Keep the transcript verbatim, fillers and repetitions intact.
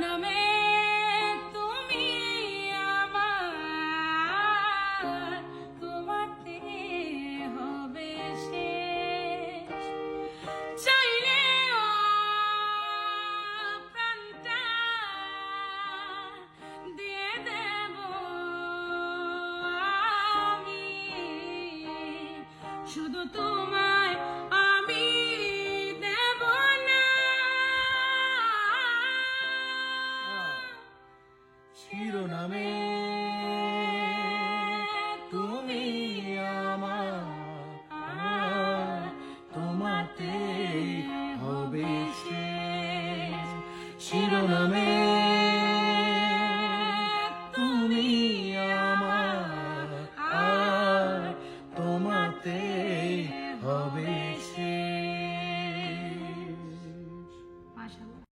নামে তুমি আমার, তোমাতে হবে শেষ। চাইলেও প্রাণটা দিয়ে দেব আমি, শুধু তোমায় আমি দেব না। শিরোনামে তুমি আমার, তোমাতে হবে শেষ। শিরোনামে